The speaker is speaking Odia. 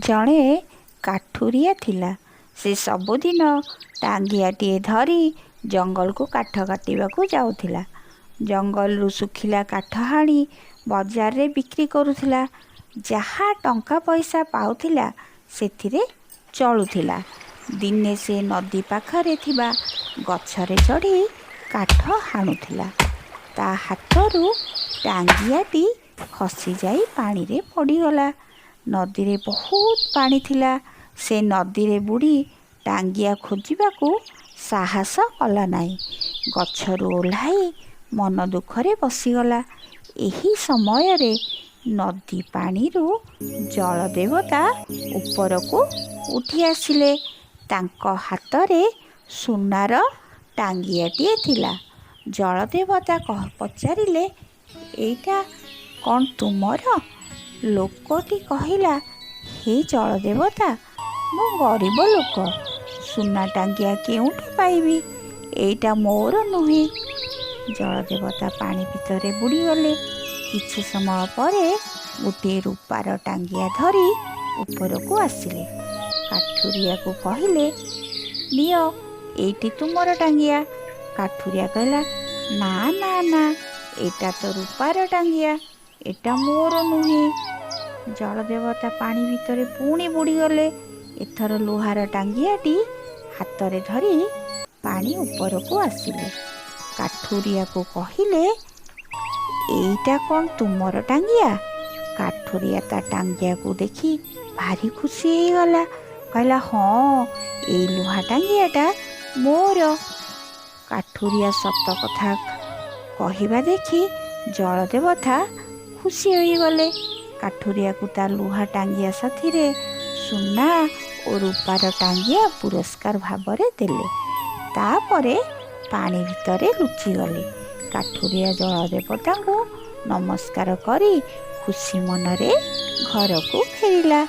ଜଣେ କାଠୁରିଆ ଥିଲା। ସେ ସବୁଦିନ ଟାଙ୍ଗିଆଟିଏ ଧରି ଜଙ୍ଗଲକୁ କାଠ କାଟିବାକୁ ଯାଉଥିଲା। ଜଙ୍ଗଲରୁ ଶୁଖିଲା କାଠ ହାଣି ବଜାରରେ ବିକ୍ରି କରୁଥିଲା। ଯାହା ଟଙ୍କା ପଇସା ପାଉଥିଲା, ସେଥିରେ ଚଳୁଥିଲା। ଦିନେ ସେ ନଦୀ ପାଖରେ ଥିବା ଗଛରେ ଚଢ଼ି କାଠ ହାଣୁଥିଲା। ତା ହାତରୁ ଟାଙ୍ଗିଆଟି ଖସିଯାଇ ପାଣିରେ ପଡ଼ିଗଲା। ନଦୀରେ ବହୁତ ପାଣି ଥିଲା। ସେ ନଦୀରେ ବୁଡ଼ି ଟାଙ୍ଗିଆ ଖୋଜିବାକୁ ସାହସ କଲା ନାହିଁ। ଗଛରୁ ଓହ୍ଲାଇ ମନ ଦୁଃଖରେ ବସିଗଲା। ଏହି ସମୟରେ ନଦୀ ପାଣିରୁ ଜଳଦେବତା ଉପରକୁ ଉଠି ଆସିଲେ। ତାଙ୍କ ହାତରେ ସୁନାର ଟାଙ୍ଗିଆଟିଏ ଥିଲା। ଜଳଦେବତା ପଚାରିଲେ, "ଏଇଟା କ'ଣ ତୁମର?" ଲୋକଟି କହିଲା, "ହେ ଜଳଦେବତା, ମୁଁ ଗରିବ ଲୋକ। ସୁନା ଟାଙ୍ଗିଆ କେଉଁଠୁ ପାଇବି? ଏଇଟା ମୋର ନୁହେଁ।" ଜଳଦେବତା ପାଣି ଭିତରେ ବୁଡ଼ିଗଲେ। କିଛି ସମୟ ପରେ ଗୋଟିଏ ରୂପାର ଟାଙ୍ଗିଆ ଧରି ଉପରକୁ ଆସିଲେ। କାଠୁରିଆକୁ କହିଲେ, "ନିଅ, ଏଇଟି ତୁମର ଟାଙ୍ଗିଆ।" କାଠୁରିଆ କହିଲା, "ନା ନା ନା, ଏଇଟା ତ ରୂପାର ଟାଙ୍ଗିଆ, ଏଇଟା ମୋର ନୁହେଁ।" ଜଳଦେବତା ପାଣି ଭିତରେ ପୁଣି ବୁଡ଼ିଗଲେ। ଏଥର ଲୁହାର ଟାଙ୍ଗିଆଟି ହାତରେ ଧରି ପାଣି ଉପରକୁ ଆସିଲେ। କାଠୁରିଆକୁ କହିଲେ, "ଏଇଟା କ'ଣ ତୁମର ଟାଙ୍ଗିଆ?" କାଠୁରିଆ ତା ଟାଙ୍ଗିଆକୁ ଦେଖି ଭାରି ଖୁସି ହେଇଗଲା। କହିଲା, "ହଁ, ଏଇ ଲୁହା ଟାଙ୍ଗିଆଟା ମୋର।" କାଠୁରିଆ ସତ କଥା କହିବା ଦେଖି ଜଳଦେବତା ଖୁସି ହୋଇଗଲେ। କାଠୁରିଆକୁ ତା ଲୁହା ଟାଙ୍ଗିଆ ସାଥିରେ ସୁନା ଓ ରୂପାର ଟାଙ୍ଗିଆ ପୁରସ୍କାର ଭାବରେ ଦେଲେ। ତାପରେ ପାଣି ଭିତରେ ଲୁଚିଗଲେ। କାଠୁରିଆ ଜଳଦେବତାଙ୍କୁ ନମସ୍କାର କରି ଖୁସି ମନରେ ଘରକୁ ଫେରିଲା।